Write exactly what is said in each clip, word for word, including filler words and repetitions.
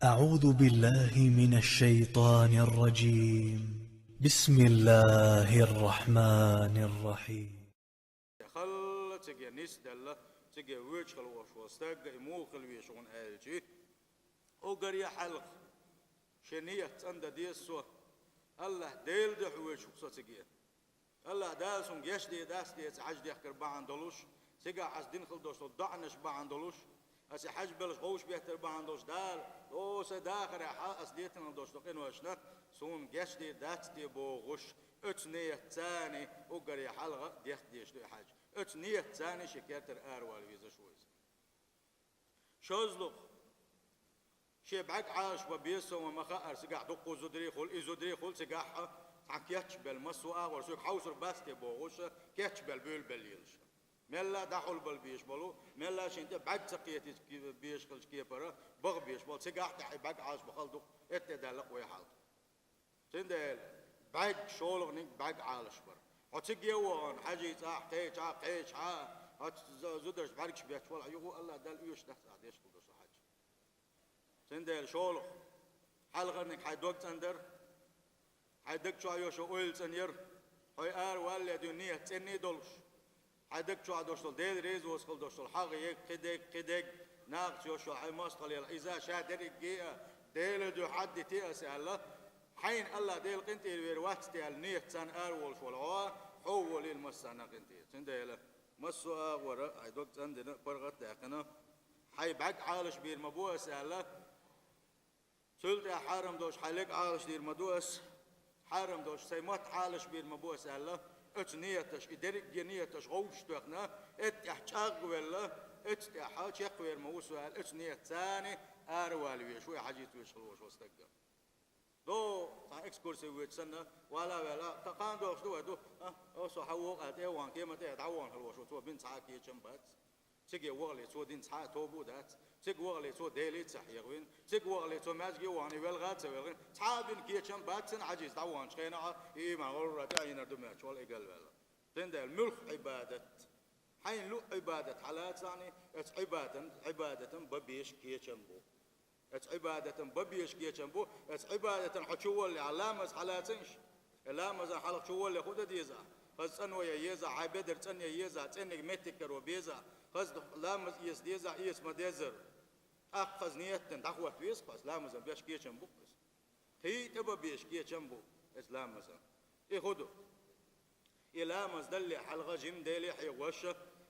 أعوذ بالله من الشيطان الرجيم. بسم الله الرحمن الرحيم. Халла цига нисделла, цига воьдуш хила волуш волу стаг, и муха хила веза хьуна аьлча, уггаре хьалха шен ният цӀандан деза со, АллахӀ Делан дуьхьа воьдуш ву со цига. АллахӀ Дала суна гечдийр дац те аса хьаьж дехкар бахьана долуш, цигахь аса дина хила долуш долу доӀанаш бахьана долуш, аса и хьаьж белларш гӀовш беттар бахьана долуш, Дала, о, сайн дахарехь аса летина хила долуш долу къиношна суна гечдийр дац те бохуш, оцу ниятца уггаре хьалха дехка дезаш ду и хьаьж. Оцу ниятца шен кертара аравала везаш ву иза. ШозлагӀа, шен бӀаьрг Ӏалашбан беза со, ма хаара, цигахь дуккха зударий хуьлу, и зударий хуьлу цигахь а, цхьа кечбелла, массо а агӀор соьга хьовсур бац те бохуш, кечбелла буьйлабелла лелаш. Мелла а дӀахьулбала безаш болу, мелла а шен тӀе бӀаьрг ца кхетийта безаш хиллачу кепара баха безаш болу, цигахь а тӀехь и бӀаьрг Ӏалашбан хала ду-кх, эттӀе даьлла-кх вай хьалха. Цундела бӀаьрг, шолгӀаниг бӀаьрг Ӏалашбар. Хьо цига вахана, хьаьжцӀахь, кхечахь, кхечахь, хьо ц-, зу-, зударшна бӀаьргаш бетташ вала, хьан юха АллахӀ Далла оьшуш дац ахь деш хила долуш хьаьж. Цундела шолгӀа, хьалхарниг хьайн дог цӀандар, хьайн даг чохь йолуш ойла цӀанъяр, хьо аравалале дуьйна ният цӀена а долуш, хьайн даг чохь долуш долу Дела резавоцу хила долуш долу хьагӀ, ег, кхидерг, кхидерг, нахаца йолуш йолу хьайн мостагӀалла, иза ша дерриге а Делан дуьхьа хьаддите аса аьлла, хьайна АллахӀ Дела къинтӀера вер вац те аьлла, ниятца араволуш волу хьо, хьо волийла массарна а къинтӀера. Цундела массо а агӀора хьайн дог цӀандина, паргӀат а даьккхина, хьайн бӀаьрг Ӏалашбийр ма бу аса аьлла, цул тӀаьхьа хьарам долуш хьайн лег Ӏалашдийр ма ду ас, хьарам долуш сайн мотт Ӏалашбийр ма бу ас аьлла, оцу нияташ, и дерриге нияташ гӀовш а тоьхна, эцу тӀехь чӀагӀвелла, эцу тӀехь чекхвер ма ву со аьлла, оцу ниятца аравала везаш ву и хьаьжцӀа воьдуш хила волуш волу стаг. До, цхьа экскурси воьдуш санна, вала а ваьлла, кхана догӀуш ду вай, ду, а, о, со хьан вокъа тӀе а вахана, кема тӀе а дӀавахана хила волуш ву, цо бина цхьа а кечам бац. Цига вахале цо дина цхьа а тоба а дац. Цига вахале цо Деле а ца хьехавина. Цига вахале цо маьждиге а вахана, велха а ца велхина. Цхьа а бина кечам бац цуьнан, хьаьжцӀа дӀаваханчу хенахь а, и иман гӀалгӀара тӀе а йинар ду моьттуш вала и галваьлла. Цундела муьлхха Ӏибадат? Хьайна луъу Ӏибадат хьалацахьаний, оцу Ӏибадатан, Ӏибадатан бан безаш кечам бу. Оцу Ӏибадатан бан безаш кечам бу, оцу Ӏибадатан хьо чуваллехь, ламаз хьалацахьаний? Э, ламазан хьалха чувалле хӀун дан деза? Хаза цӀано ян еза, хьайн бедар цӀанъян еза, цӀенниг меттиг каро беза, хаза ламаз эца деза, эца ма дезара. ТӀаккха хаза ният дина дӀахӀотта веза хаза, ламазан беш кечам бу хаза. Кхин а тӀе бан безаш кечам бу оцу ламазан. И хӀун ду? И ламаз далале хьалха жимма Деле хьехош,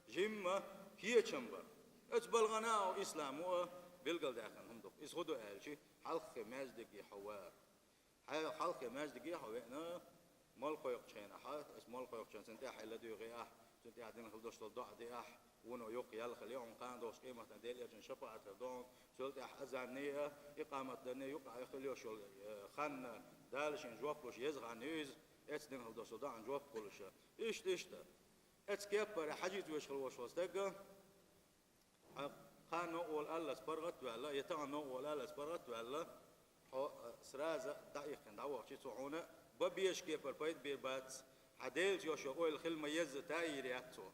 жимма кечам бар. Оцу балхана а исламо а билгалдаьккхина хӀума ду. Иза хӀун ду аьлча, хьалххе маьждиге хьо вар. Хьал-, хьалххе маьждиге хьо веана, мала кхойкхучу хенахь, аса мала кхойкхучу хенахь, цунна тӀехь хьайла дуьйгӀе ахь, цунна тӀехь дина хила долуш долу доӀа де ахь, вуно юккъе ял хила, хьуна кхана долуш къематан Делан элчан шапаӀат хир ду хьуна, цул тӀехь азан а, икъамат дан а юкъахь хила йолуш йолу, э, хан, Дала шена жоп луш еза хан ю иза, эцу дина хила долуш долу доӀан жоп хуьлуш. Иштта, иштта. Эцу кеппара хьаьжцӀа воьдуш хила волуш волу стаг, хьан кхана новкъа волу аллаца паргӀат а ваьлла, я тахана новкъа волу аллаца паргӀат а ваьлла, хьо, а, сразу дӀаихкина дӀавахча, цо хьуна бан безаш кепара пайда бийр бац, хьан Делаца йолуш йолу ойла хила ма-еззара тайийр яц цо.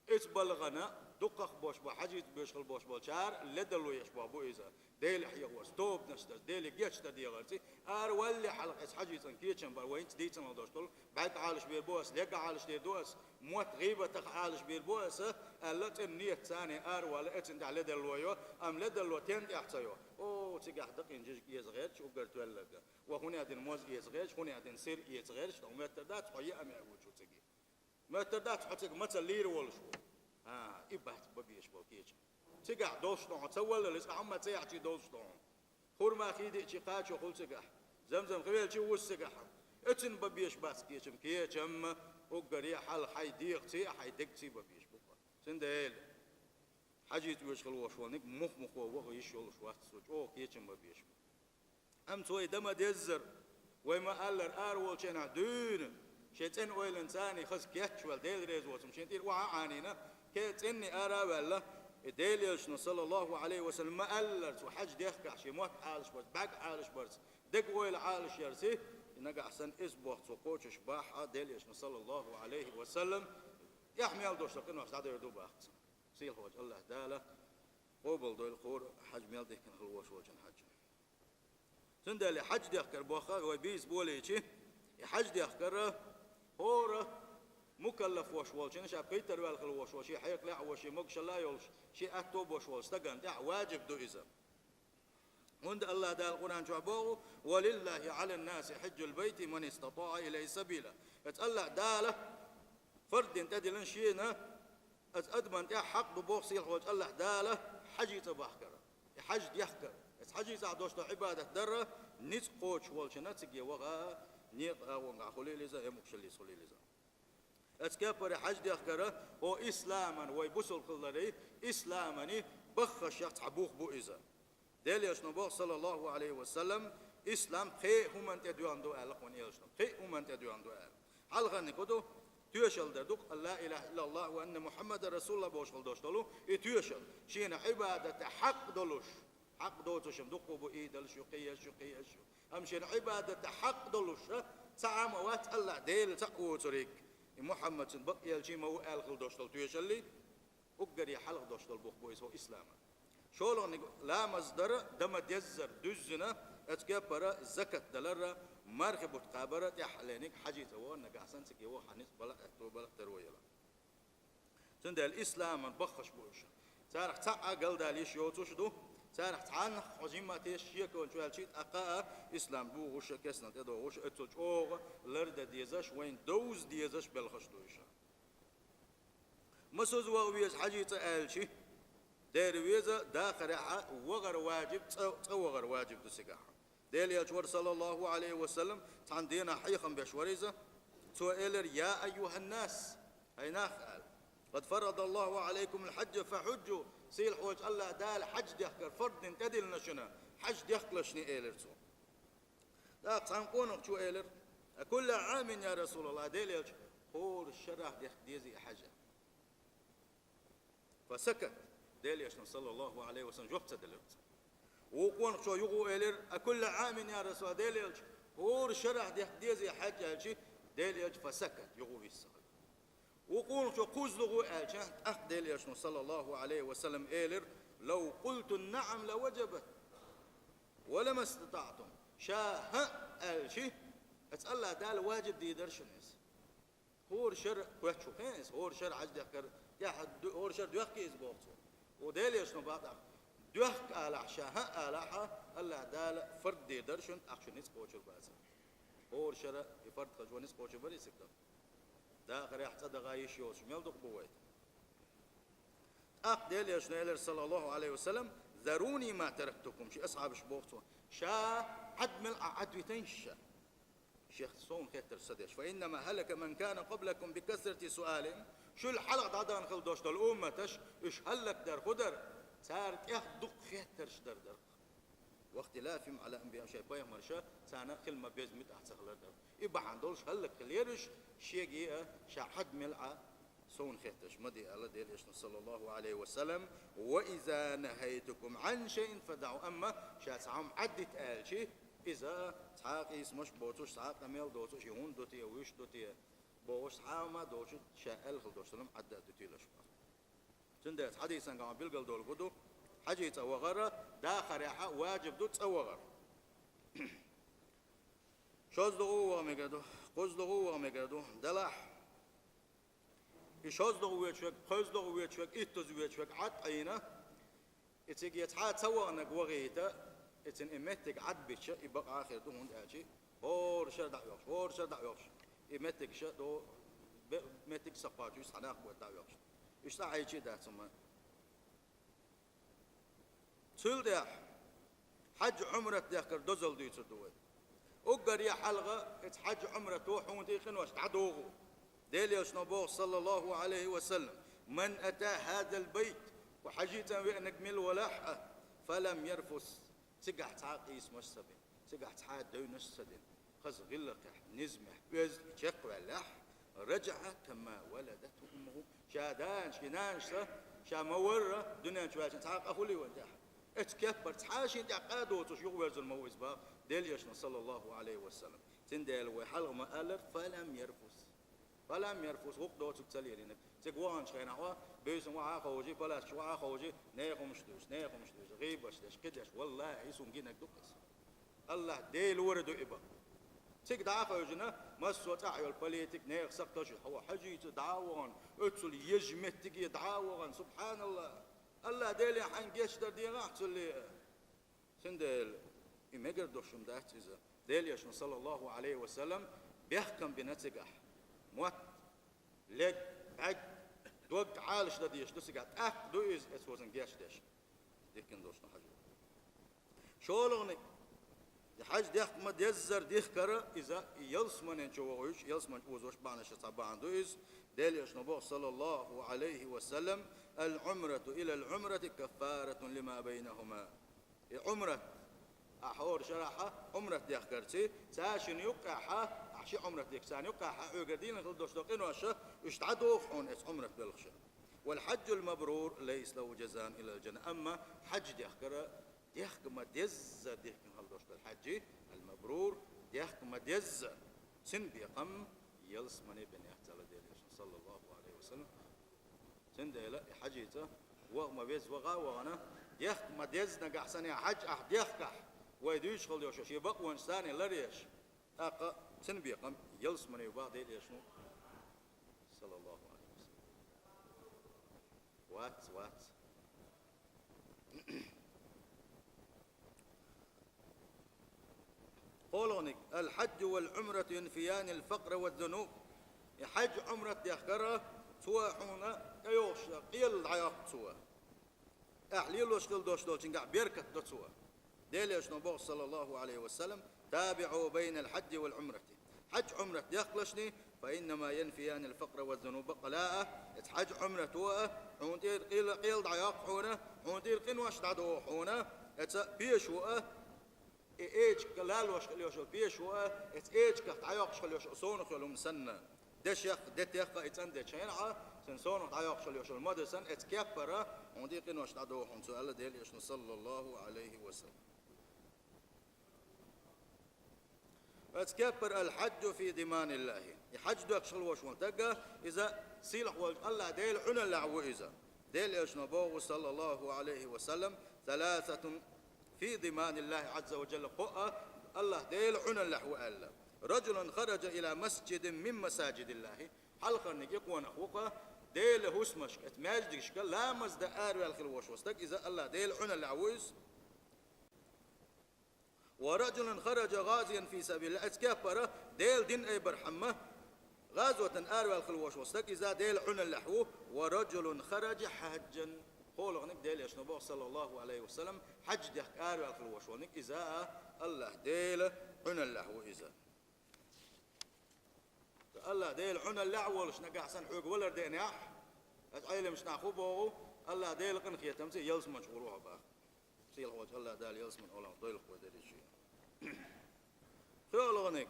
Оцу балхана дукхах болуш бу, хьаьжцӀа боьдуш хила болуш болчара ледарло еш бохь бу иза. Деле хьехорца, тобанаш дарца, Деле гечдар дехарца, аравалале хьалха оцу хьаьжцӀан кечам бар, вай хӀинца дийцина долуш долу, бӀаьрг Ӏалашбийр бу ас, лег Ӏалашдийр ду ас, мотт гӀийбатах Ӏалашбийр бу ас, аьлла, цӀена ниятца аравала, эццул тӀаьхьа ледарло йо, амма ледарло стенна тӀехь ца йо. О, цигахь дакъийна жижиг эца гӀерташ, уггар тоьлларг. Ва хӀун а дина моз эца гӀерташ, хӀун а дина сир эца гӀерташ, тхо моьттур дац, хьо еа меа ву шу цига. Моьттур дац, хьо цига мацалла лийр волуш ву. А, и бац бан безаш болу кечам. Цигахь долуш ду хьуна, ца валлалц, цкъа хьамма ца яхьчий долуш ду хьуна. Хурма хи деъчий кхачо хуьлу цигахь. Замзам хи велчий вуссу цигахь. Оцунна бан безаш бац кечам. Кечам уггаре хьалха хьайн дегӀаций а, хьайн дегаций бан безаш бу. Цундела хьаьжцӀа воьдуш хила волуш волниг мух-мухо ваха йиш йолуш вац, цо чӀогӀа кечам бан безаш бу. Амма цо и дан ма-деззара, вай ма-аллара, араволчу хенахь дуьйна, шен цӀена ойланца хаза кечвелла, Дела реза воцург шен тӀера охьа а Ӏанийна, кхин цӀенна ара а ваьлла, и Делан элчано, саллаллаху Ӏалайхи ва саллам, ма-аллара, цо хьаьж дехкахь, шен мотт Ӏалашбарца, бӀаьрг Ӏалашбарца, дега ойла Ӏалашъярца, и нагахь санна иза бохь цо кхочуш бахь а, Делан элчано, саллаллаху Ӏалайхи ва саллам, тӀехь мел долуш долу къинош дӀадер ду бохь цо. Сийлахьчу АллахӀ Дала къобалдойла хӀора хьаьж мел дихкина хила волуш волчу. Цундела хьаьж дехкар бохха вай бийса болийчи, и хьаьж дехкар хӀора мукаллаф вош волчина, ша пхийттара ваьлла хила вош волча, ший хьекъал а вош, ший могашал а йолуш, ший аьтто бош волча стагана тӀехь ваджиб ду иза. ХӀунда АллахӀ Дала Къуръан чохь боху: «Ва лиллахи Ӏалан наси хьиджул байти ман истатаӀа илайхи сабила». Эцу АллахӀ Дала фард дина тӀедиллина шена, эцу адаман тӀехь хьакъ ду боху сийлахьволчу АллахӀ Дала хьаьжцӀа бахкара, и хьаьж дехкара. Эцу хьаьжцӀахь долуш долу Ӏибадат дара, ницкъ кхочуш волчунна циге ваха, некъа агӀонгахь хуьлийла иза, я мукъашаллица хуьлийла иза. Эцу кепара хьаьж дехкара, хӀо исламан, вай бусулба хилларий, исламани баххашех цхьа бух бу иза. Делан Элчано боху, саллаллаху Ӏалайхи ва саллам, ислам пхеа хӀуманна тӀе доьгӀна ду аьлла, кхунна Элчано, пхеа хӀуманна тӀе доьгӀна ду аьлла. Хьалхарниг хӀун ду? Тоьшалла дар ду-кх, ла илаха иллаллахӀ ва анна Мухьаммадан расулуллахӀ бохуш хила долуш долу и тоьшалла. Шена Ӏибадатан хьакъ долуш, хьакъ доцурш хӀума дуккха бу, идалш ю, кхиэш ю, кхиэш ю. Амма шена Ӏибадатан хьакъ долуш, цхьа а хӀума вац АллахӀ Дела цхьаъ воцург, и Мухьаммад цуьнан бакъ элчий ма ву аьлла хила долуш долу тоьшаллий, уггаре хьалха долуш долу бух бу иза хӀо ислама. ШолгӀаниг ламаз дара, дан ма-деззара дуьззина, эцу кепара закат далара, мархи бутт кхабара, тӀаьххьарниг хьаьжцӀа вахана, нагахь санна циге ваха хьан ницкъ бала а, аьтто бала а, таро яла. Цундела исламан баххаш бу уьш. Царах цхьаъ а галдала йиш йоцуш ду, царах цхьаннах хьо жимма а тешаш шекончу ваьлчий, тӀаккха а ислам бухуш а, кеснал тӀедогӀуш а, оццул чӀогӀа лардан дезаш, вайна довза дезаш белхаш ду уьш. Масаза ваха веза хьаьжцӀа аьлчи, дера веза, дахарехьа вахар ваджиб, цӀа, цӀа вахар ваджиб ду цигахь. Делан Элча вара, саллаллаху Ӏалайхи ва саллам, цхьана дийнахь хьехам беш вара иза. Цо элира: «Я айюханнас, хӀай нах», аьлла. «Къад фарадаллаху Ӏалайкумул хьаджа фахьуджу», сийлахьволчу АллахӀ Дала хьаьж дехкар фард дина тӀедиллина шуна, хьаьж дехкалаш шуна, элира цо. ТӀаккха цхьана къонахчо элира: «А кулла Ӏамин, я РасулаллахӀ, Делан Элча, хӀора шарахь дехка дезий и хьаьж?» Фасакат. Делан Элчано, саллаллаху Ӏалайхи ва саллам, жоп ца делира цунна. Вукху къонахчо юха элира: «А кулла Ӏамин, я РасулаллахӀ, Делан Элча, хӀора шарахь дехка дезий хьаьж?» аьлчи, Делан Элча фасакат, юха вист ца хилира. Вукху къонахчо кхузлугӀу аьлча, тӀаккха Делан Элчано, саллаллаху Ӏалайхи ва саллам, элира: «Лав къултум наӀам лаваджабат, ва ламастатаӀтум». Ша хӀаъ аьлчи, эцу АллахӀ Дала ваджиб дийр дара шуна иза. ХӀора шара кхоьчу хӀун иза, хӀора шара хьаьж дехкар, тӀехь ду-, хӀора шара доьхкий иза боху цо. Ву Делан Элчано бакъ тӀаккха: «Доьхка алахь, ша хӀаъ алахьа, АллахӀ Дала фард дийр дара шуна, тӀаккха шун ницкъ кхочур бацара». ХӀора шара и фард хаза ван ницкъ кхочур барий цига? Дахарехь цӀа даха йиш йоцуш мел дукха бу вай. ТӀаккха Делан Элчано элира, саллаллаху Ӏалайхи ва саллам: «Заруни ма тарактукум», ши асхьабаш боху цо, ша Ӏад мел а Ӏад витайша ша. Шех совна хеттарш ца деш. «Фа иннама хӀалака ман кана къаблакум бикасрати суалихим». Шул хьалха дӀадахана хила долуш долу умматаш, уьш хӀаллакдар хӀун дара? Цара тӀех дукха хеттарш дар дара. «Вахтилафим Ӏала анбияхим», шайн пайхамарша царна хила ма-безза муьтӀахь ца хилар дара. И бахьана долуш хӀаллакьхилера уьш, шега а, ша Ӏад мел а совна хеттарш ма де аьлла Делан Элчано, саллаллаху Ӏалайхи ва саллам. «Ва иза нахайтукум Ӏан шайин фадаӀу». Амма ша цхьа хӀума Ӏад дита аьлчи, иза цхьа а къийсамаш боцуш, цхьа а къамел доцуш, и хӀунда ду те, вуьш ду те бохуш, цхьа а хӀума доцуш, ша аьлла хила долуш долу хӀума Ӏадда а дуьтийлаш боху. Цундела хьадисан гахь билгал долу хӀун ду? ХьаьжцӀа вахара дахарехьа ваджиб ду цӀа вахар. ШозлагӀа а ваха мегар ду, кхозлагӀа а ваха мегар ду, делахь. И шозлагӀа воьдуш верг, кхозлагӀа воьдуш верг, иттаза воьдуш верг Ӏад Ӏийна, и цига цхьа а ца ваханарг вахийта, и цуьнан и меттиг Ӏад бича, и бакъахь хир ду, хӀунда аьлча хӀора шара дӀа а йохуш, хӀора шара дӀа а йохуш, и меттигаш а до-, бе-, меттиг а ца кхочуш, цхьа нах бу дӀа а йохуш. Иштта Ӏайча а дац хӀума. Цул тӀаьхьа хьаьж-Ӏумрат дехкар дозалла дуьйцур ду вай. Уггаре хьалха иза хьаьж-Ӏумрато хьуна тӀе къинош дӀадогӀу. Делан Элчано боху, саллаллаху Ӏалайхи ва саллам: «Ман ата хӀазал байт», кху хьаьжцӀа веанарг мила валахь а, «фалам ярфус», цигахь цхьа а къийсамаш ца бина, цигахь цхьа а девнаш ца дина, хаза гӀиллакхехь, низамехь, оьзда чекхваьллехь, «раджаӀа кама валадатху уммуху», ша данаш, и нанаш ша ма-варра, дуьнен чу ваьлча цхьа а къа хуьлий вайна тӀехь? Оцу кеппара цхьа а шен тӀехь къа доцуш юхаверзур ма ву иза боху Делан Элчано, саллаллаху Ӏалайхи ва саллам. Цундела вай хьалха ма-аллара: «Фалам ярфус». «Фалам ярфус», гӀуллакх доцург ца лелийнарг. Цига ваханчу хенахь а, буьйсанна охьа а ховший, палаткаш охьа а ховший, нехан хӀумаш дуьйцуш, нехан хӀумаш дуьйцуш, гӀийбаташ деш, кхидеш, валлахӀи, суна гинарг ду-кх иза. АллахӀ Дела вара ду и бакъ. Цига дӀа а хевшина, массо а цӀахь йолу политик, нехан сакхташ, хьо хьажийца дӀа а вахана, оццул еза меттиге дӀа а вахана, субхьаналлахӀ! АллахӀ Деле хьайна гечдар дехахь цуьлле а. Цундела и мегар долуш хӀума дац иза. Делан Элчано, саллаллаху Ӏалайхи ва саллам, бехкам бина цигахь. Мотт, лег, бӀаьг, дог Ӏалаш дан дезаш ду цигахь. ТӀаккха ду иза, эцу вазан гечдеш. Дихкина долуш ду хьажа. ШолгӀаниг, и хьаж дехка ма-деззара дихкара, иза и ялсаманин чу вогӀуьйтуш, ялсамани чу озош бахьанашца цхьа бахьана ду иза. Делан Элчано боху, саллаллаху Ӏалайхи ва саллам: «Ал-Ӏумрату илал-Ӏумрати каффаратун лима байнахума». И Ӏумрат, ахьа хӀора шарахьа Ӏумрат дехкарций, царна шина юккъехьа, ахьа ши Ӏумрат дехка царна юккъехьа, хьоьгара дийна хила долуш долу къиноша, уьш дӀадоху хьуна эцу Ӏумрат белхаша. «Вал хьаджул мабрур лайса лаху жазаун илал жанна». Амма хьаж дехкара, дехка ма-деззара дихкина хила долуш долу хьаджи, ал-мабрур, дехка ма-деззара, цуьнан бекхам ялсамане бина яц аьлла Делан Элчано, саллаллаху Ӏалайхи ва саллам. Цундела и хьажийца ваха ма-везза ваха а вахана, дехка ма-дезза нагахь санна хьаж ахь дехкахь, вай дуьйцуш хила йолуш шен бакъонаш царна ларъеш, тӀаккха цуьнан бекхам ялсамане ю боху Делан Элчано, саллаллаху Ӏалайхи ва саллам. Вац, вац. КхоалгӀаниг: «Ал-хьаджу вал-Ӏумрату янфияни ал-факъра ваз-зунуб». И хьаж, Ӏумрат дехкара, цо хьуна тӀейогӀуш къелла дӀайоккху цо. Ахь лелош хила долуш долчуьнгахь беркат до цо. Делан Элчано боху, саллаллаху Ӏалайхи ва саллам: «ТабиӀу байнал хьаджи вал-Ӏумрати». Хьаж, Ӏумрат дехкалашний, «фа иннама янфияни ал-факъра ваз-зунуб». Баккъала а, эцу хьаж, Ӏумрато а хьуна тӀера къелла, къелла дӀайоккху хьуна, хьуна тӀера къинош дӀадоху хьуна, эцу пешо а, и эчигах лалош хила йолуш йолу пешо а, эцу эчигах дӀайоккхуш хила йолуш йолу совнах йолу хӀума санна, дешех, детех а и цӀандечу хенахь, цуьнан совнах дӀайоккхуш хила йолуш йолу мада санна, эцу кеппара хьуна тӀе къинош дӀадоху хьуна цо аьлла Делан Элчано, саллаллаху Ӏалайхи ва саллам. Эцу кеппара: «Ал-хьаджу фи диманиллахи». И хьаж доьхкуш хила волуш волу стаг, иза сийлахь волчу АллахӀ Делан Ӏуьналлехь ву иза. Делан Элчано боху, саллаллаху Ӏалайхи ва саллам: «Саласатун фи диманиллахи Ӏазза ва жалла». Кхоъ а АллахӀ Делан Ӏуьналлехь ву аьлла. «Раджулун хараджа ила масджидин мин масаджидиллахи». Хьалхарниг и къонах ву-кх, Делан хӀусамашка, эцу маьждигашка ламаз дан араваьлла хила волуш волу стаг, иза АллахӀ Делан Ӏуьналлехь ву иза. «Ва раджулун хараджа гӀазиян фи сабилиллах». Эцу кеппара Делан дин айбархьама, гӀазотан араваьлла хила волуш волу стаг, иза Делан Ӏуьналлехь ву. «Ва раджулун хараджа хьаджан». КхоалгӀаниг, Делан Элчано боху, саллаллаху Ӏалайхи ва саллам, хьаж дехка араваьлла хила волуш волниг, иза а АллахӀ Делан Ӏуьналлехь ву иза. АллахӀ Делан Ӏуьналлехь а волуш нагахь санна хьоьга валар деанехь, аса Ӏеламчу наха хӀун боху, АллахӀ Делан къинхетамца ялсамани чу гӀур ву хьо боху. Сийлахь волчу АллахӀ Дала ялсамани олахь дойлух вай дерриш. ПхоьалгӀаниг.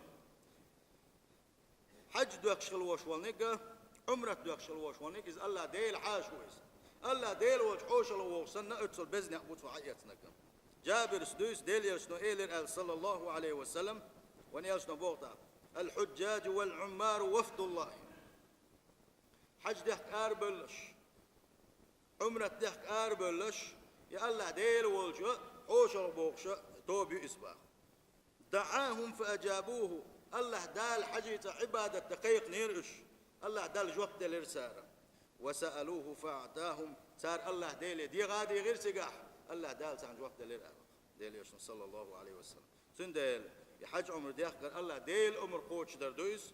Хьаж доьхкуш хила волуш волниг а, Ӏумрат доьхкуш хила волуш волниг а, иза АллахӀ Делан хьаша ву иза. АллахӀ Дела волчу хьошалгӀа вогӀуш санна, оццул беза некъ бу цо хьаэцнарг. Джабирс дуьйцу, Делан Элчано элира аьлла, саллаллаху Ӏалайхи ва саллам, вайн Элчано боху тӀаккха: «Ал-хьуджджаджу вал-Ӏуммару вафдуллахи». Хьаж дехка арабевлларш, Ӏумрат дехка арабевлларш, и АллахӀ Дела волчу хьошалгӀа богӀуш тоба ю иза боху. «ДаӀахум фа аджабуху». АллахӀ Дала хьажийца Ӏибадат дан кхайкхинера уьш. АллахӀ Далла жоп делира цара. «Ва саалуху фа аӀтахум». Цара АллахӀ Деле дегӀа а дийгӀира цигахь, АллахӀ Дала царна жоп делира аьлла. Делан Элчано, саллаллаху Ӏалайхи ва саллам. Цундела и хьаж, Ӏумра дехкар АллахӀ Делан омра кхочушдар ду иза.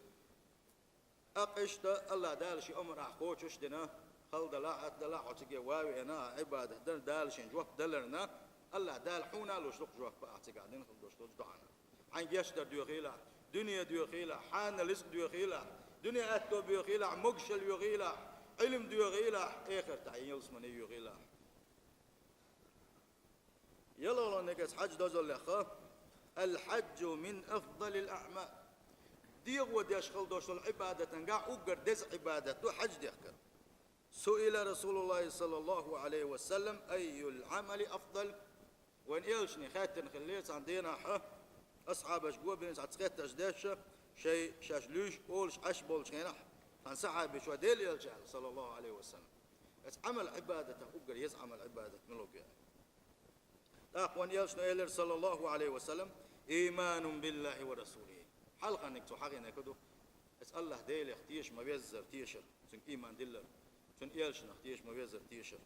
ТӀаккха иштта АллахӀ Дала шен омра ахь кхочуш а дина, хала далахь а, атта далахь а, хьо цига ван а веана, ахь Ӏибадат дина, Дала шен жоп даларна, АллахӀ Дала хьуна а луш ду-кх жоп ахь цигахь дина хила долуш долчу доӀана. Хьайн гечдар доьхийла ахь, дуьне доьхийла ахь, хьанна рицкъ доьхийла ахь, дуьне аьтто боьхийла ахь, могушалла йоьхийла ахь, Ӏилма доьхийла ахь, эхартахь ялсамани йоьхийла ахь. ЙалгӀалгӀаниг, эцу хьаж дозаллех: «Ал-хьаджу мин афдалил аӀмал». ДегӀо деш хила долуш долу Ӏибадатангахь уггар деза Ӏибадат ду хьаж дехкар. «Суила Расулуллахи саллаллаху Ӏалайхи ва саллам: айюл Ӏамали афдал?» Вайн Элчане хаьттина хиллера цхьана дийнахь, асхьабаш го бина цхьацца хеттарш деш, шайн шаьш луьйш, олуш Ӏаш болчу хенахь, цхьана сахьабичо: «Делан Элча, саллаллаху Ӏалайхи ва саллам, эцу Ӏамал-Ӏибадатах уггар еза Ӏамал-Ӏибадат мила ву?» ТӀаккха вайн Элчано элира, саллаллаху Ӏалайхи ва саллам: إيمان بالله ورسوله. Хьалханиг цо хьахийнарг ду: аса Аллахь Делах теша ма-веззара тешар, цуьнга ийман диллар, цуьнан элчанах теша ма-веззара тешар.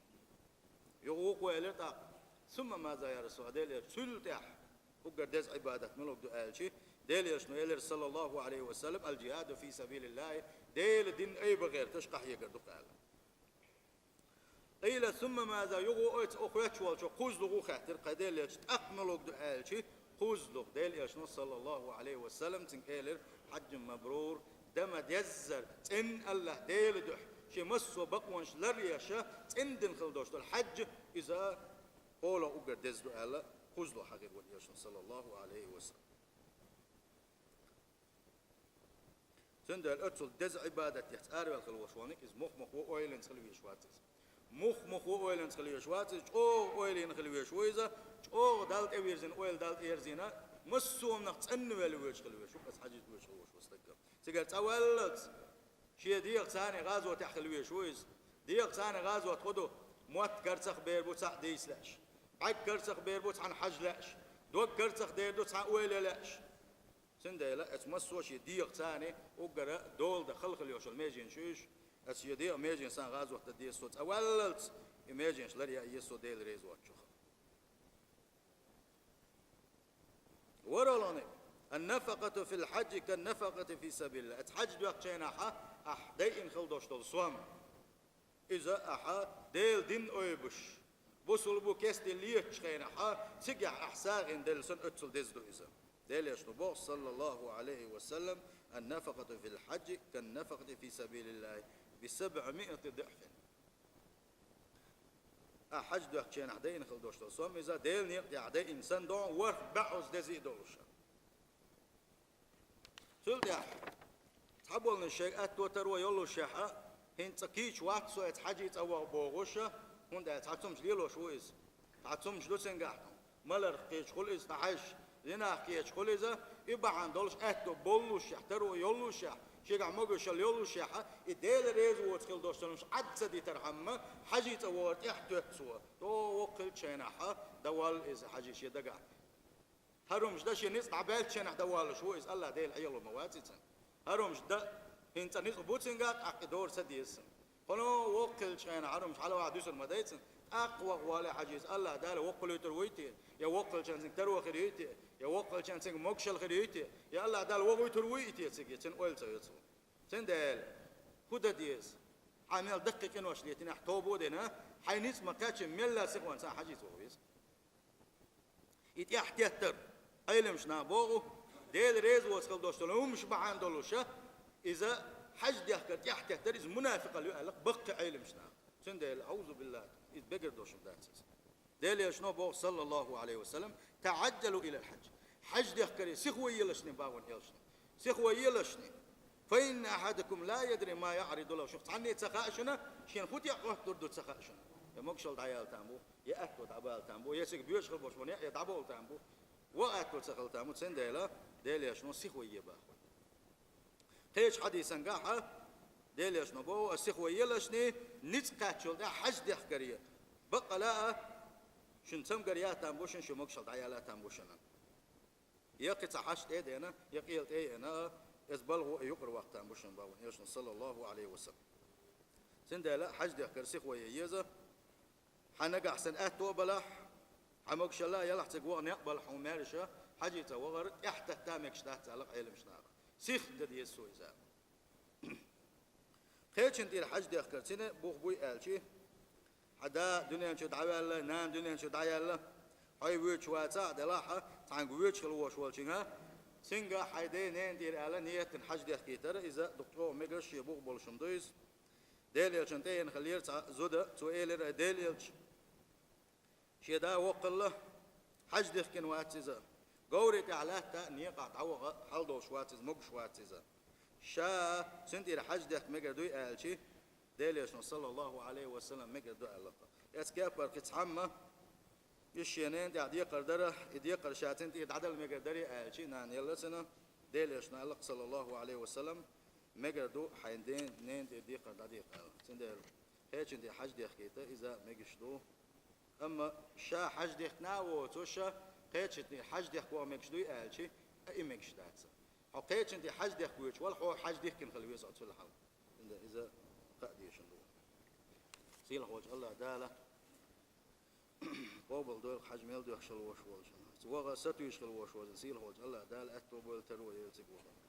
Юха вукхо элира тӀаккха: ثم ماذا يا رسول الله, Делан элча, цул тӀаьхьа уггар деза Ӏибадат муьлха ду аьлча, Делан элчано элира, саллаллаху Ӏалайхи ва саллам: الجهاد في سبيل الله, Делан дин айбагӀерташ къахьегар ду-кх аьлла. قيل ثم ماذا, юха оцу, оха хоьттуш волчо кхозлагӀа хаьттира, кхай Делан элча, тӀаккха муьлха ду аьлча, кхозлагӀа, Делан элчано, саллаллаху Ӏалайхи ва саллам, цуьнга элира: حج مبرور, дан ма-деззара, цӀена Аллахь Делан дуьхьа, шен массо а бакъонаш ларъеш, цӀена дина хила долуш долу хьаьжжа, иза кхоалгӀа уггар деза ду аьлла, кхозлагӀа хьахийра вайн элчано, саллаллаху Ӏалайхи ва саллам. Цундела оццул деза Ӏибадатехь араваьлла хила волуш волниг, иза мух-мух ву ойланца хила везаш вац иза. Мух-мух ву ойланца хила везаш вац иза, чӀогӀа ойлина хила везаш ву иза, чӀогӀа Далла тӀевирзина, ойла Далла тӀеерзийна, массо а хӀуманах цӀанвелла воьдуш хила везаш ву, аса хьаьжцӀа воьдуш хила волуш волу стаг. Цигара цӀа валлалц, шен дегӀаца цхьаьна гӀазотехь хила везаш ву иза. ДегӀаца цхьаьна гӀазот хӀун ду? Мотт карцахбер бу цхьаъ дийца лаьаш, бӀаьрг карцахбер бу цхьаьна хьажа лаьаш, дог карцахдер ду цхьаьна ойла ян лаьаш. Цундела оцу массо а шен дегӀаца цхьаьна уггара дола дан хала хила йолуш йолу меженаш ю уьш, оцу шен дегӀан меженашца гӀазот дан деза цо, цӀа валлалц и меженаш ларъян еза цо Дела реза воцчух. ВорхӀалгӀаниг: النفقة في الحج كالنفقة في سبيل الله. Оцу хьаьжцӀа доьхучу хенахь ахь дайина хила долуш долу сом, иза ахьа Делан дин ойбуш, бусулба кестта летачу хенахь, цигахь ахь сагӀина делла санна, оццул деза ду иза. Делан элчано боху, саллаллаху Ӏалайхи ва саллам: النفقة في الحج كالنفقة في سبيل الله بسبعمائة ضعف. Ахь хьаьжцӀа доьхучу хенахь дайина хила долуш долу сом, иза Делан некъа тӀехь дайина санна, догӀу ворхӀ бӀозза деза а долуш. Цул тӀаьхьа цхьаболнаш шайга аьтто таро йоллушехь, хӀинца кийча вац со оцу хьаьжцӀа ваха бохуш, хӀунда аьлча цхьа цумаш лелош ву иза. Цхьа цумаш ду цуьнгахь, маларх кхеташ хуьлу иза, цхьа хьаьжа, зинах кхеташ хуьлу иза, и бахьана долуш аьтто боллушехь, таро йоллушехь, шегахь могушалла йоллушехь, и Дела реза воцу хила долуш долу хӀумаш Ӏад ца дитархьама, хьаьжцӀа вахар тӀехтоьтту цо. ТӀаккха воккха хиллачу хенахь, дан воллу иза хьаьжцӀа шен дагахь. ХӀара хӀумаш дан шен ницкъ дӀабаьллачу хенахь дан воллуш ву иза, Аллахь Дела Ӏело ма вац и цуьнан. ХӀара хӀумаш дан хӀинца ницкъ бу цуьнгахь, тӀаккха и дора ца деза цуьнан. Кхуьнан воккха хиллачу хенахь хӀара хӀумаш хьалавахь дуьсур ма дай цуьнан, тӀаккха ваха воллу хьаьжцӀа, Аллахь Дала воккха луьйтур вуй те, я воккха хиллачу хенахь цуьнга таро хир юй те, я воккха хиллачу хенахь цуьнга могушалла хир юй те, я Аллахь Дала вохуьйтур вуй и те цига, цуьнан ойла ца йо цо. Цундела хӀун дан деза? Хьан мел даккхий къинош летинехь, тоба а дина, хьайн ницкъ ма-кхаьччи, мелла а сихонца хьаьжцӀа ваха веза. И тӀехтеттар, Ӏеламнаха боху, Дела реза воцу хила долуш долу хӀумаш бахьана долуш, иза хьаьжцӀа дехкар тӀехтеттар, иза мунафикъалла ю аьлла баккхий Ӏеламнаха. Цундела, аӀузу биллахӀ, иза бегар долуш дац иза. Делан элчано боху, саллаллаху Ӏалайхи ва саллам: تعجلوا إلى الحج. ХьаьжцӀа дехкаре сихо елашне, боху вайн элчано. Сихо елашне. فإن أحدكم لا يدري ما يعرض له. Шух цхьанне ца хаьа шуна, шена хӀун тӀехь хӀоттур ду ца хаьа шуна. Я могушалла дӀаяла там бу, я аьтто дӀабала там бу, я цига боьшуш хила болуш бу некъ, я дӀабовла там бу, ваха аьтто ца хила там бу, цундела Делан элчано сихо е боху. Кхечу хьадисан гахь Делан элчано боху: аса сихо елашне, ницкъ кхаьччул тӀаьхьа хьаьжцӀа дехкаре. Баккъала а шуна цамгар ян там бу шуна, шун могушалла дӀаяла там бу шуна. Я кхин цхьа хьашт тӀе а деана, я къела тӀе а еана, иза балхо а юкъара ваккха там бу шуна, боху вайн элчано, саллаллаху Ӏалайхи ва саллам. Цундела хьаьжцӀа дехкар сихо е еза. Хьан нагахь санна аьтто а балахь, хьан могушалла а ялахь, цига ваха некъ балахь хьуна маьрша, хьаьжцӀа вахар тӀехтатта мегаш дац аьлла Ӏеламнаха. Сихо дан деза цо иза. Кхечун тӀера хьаьжцӀа дехкар цуьнан бух буй аьлча, хьан да дуьнен чу дӀаваьлла, нана дуьнен чу дӀаяьлла, хьо воьдуш вацахь а делахь, цхьаьнга воьдуш хила волуш волчуьнга, цуьнга хьайн ден-ненан тӀера аьлла, нийят дина хьаьжцӀа дехкийтар, иза дукха чӀогӀа мегар, шен бух болуш хӀума ду иза. Делан элчанна тӀеэна хиллера цхьа зуда, цо элира: ай Делан элча, шен да воккхалла, хьаьжцӀа дехкина вац иза. Говрийн тӀехь латта а, некъахь дӀаваха хьал долуш вац иза, могуш вац иза. Ша цуьнан тӀера хьаьжцӀа дехка мегар дуй аьлча, Делан элчано, саллаллаху Ӏалайхи ва саллам, мегар ду аьлла-кх. Эцу кепара кхин цхьамма, иза шен ненан тӀехь декхар дара, и декхар ша цуьнан тӀера дӀадала мегар дарий аьлча, нана елла цуьнан, Делан элчано аьлла-кх, саллаллаху Ӏалайхи ва саллам, мегар ду хьайн ден-ненан тӀера декхар дӀадекха аьлла. Цундела кхечун тӀера хьаьжцӀа дехкийта, иза мегаш ду. Амма ша хьаьжцӀа дехкина а воцуш, Кхечун тӀе хьаж дехко а мегаш дуй аьлча, а и мегаш дац. Хьо кхечун тӀе хьаж дехкевеча вала, хьо хьаж дихкина хила веза оцул хьалха. Инда иза кхаъ дешан ду. Сийлахь волчу АллахӀ Дала къобал дойла хьаж мел доьхуш хила волуш волчун. Ваха сатуьйсуш хила волуш волчун Сийлахь волчу АллахӀ Дала аьтто бойла таро а йойла цига ваха.